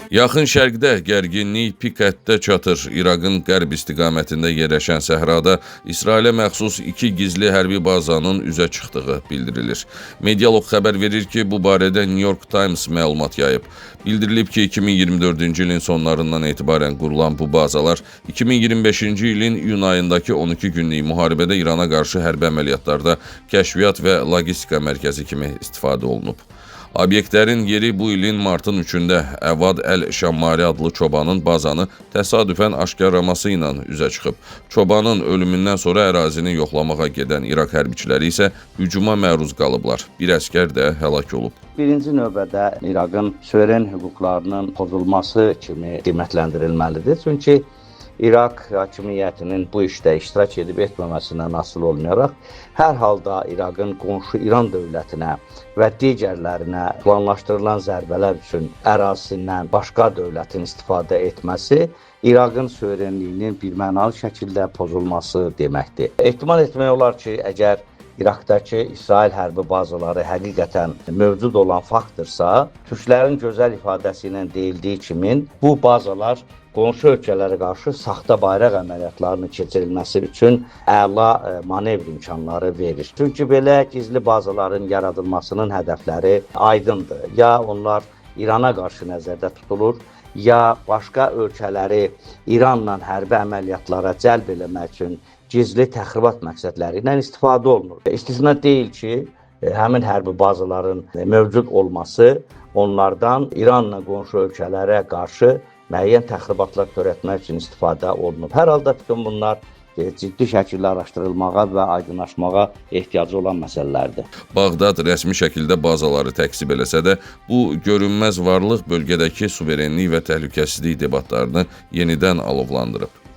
Yaxın Şərqdə gərginlik pik həddə çatır. İraqın qərb istiqamətində yerləşən səhrada İsrailə məxsus iki gizli hərbi bazanın üzə çıxdığı bildirilir. Medialog xəbər verir ki, bu barədə New York Times məlumat yayıb. Bildirilib ki, 2024-cü ilin sonlarından etibarən qurulan bu bazalar 2025-ci ilin iyun ayındakı 12 günlük müharibədə İrana qarşı hərbi əməliyyatlarda kəşfiyyat və logistika mərkəzi kimi istifadə olunub. Obyektlərin yeri bu ilin martın 3-ündə Əvad Əl-Şammari adlı çobanın bazanı təsadüfən aşkarlaması ilə üzə çıxıb. Çobanın ölümündən sonra ərazini yoxlamağa gedən İraq hərbiçiləri isə hücuma məruz qalıblar. Bir əsgər də həlak olub. Birinci növbədə İraqın suveren hüquqlarının pozulması kimi qiymətləndirilməlidir. Çünki İraq hakimiyyətinin bu işdə iştirak edib etməməsindən asılı olmayaraq, hər halda İraqın qonşu İran dövlətinə və digərlərinə planlaşdırılan zərbələr üçün ərazisindən başqa dövlətin istifadə etməsi İraqın suverenliyinin birmənalı şəkildə pozulması deməkdir. Ehtimal etmək olar ki, əgər İraqdakı İsrail hərbi bazaları həqiqətən mövcud olan faktdırsa, türklərin gözəl ifadəsi ilə deyildiyi kimi bu bazalar qonşu ölkələrə qarşı saxta bayraq əməliyyatlarının keçirilməsi üçün əla manevr imkanları verir. Çünki belə gizli bazaların yaradılmasının hədəfləri aydındır. Ya onlar İrana qarşı nəzərdə tutulur, ya başqa ölkələri İranla hərbi əməliyyatlara cəlb eləmək üçün gizli təxribat məqsədləri ilə istifadə olunur. İstisna deyil ki, həmin hərbi bazaların mövcud olması onlardan İranla qonşu ölkələrə qarşı müəyyən təxribatlar törətmək üçün istifadə olunub. Hər halda bütün bunlar ciddi şəkildə araşdırılmağa və aydınlaşmağa ehtiyacı olan məsələlərdir. Bağdad rəsmi şəkildə bazaları təkzib eləsə də, bu görünməz varlıq bölgədəki suverenlik və təhlükəsizlik debatlarını yenidən alovlandırıb.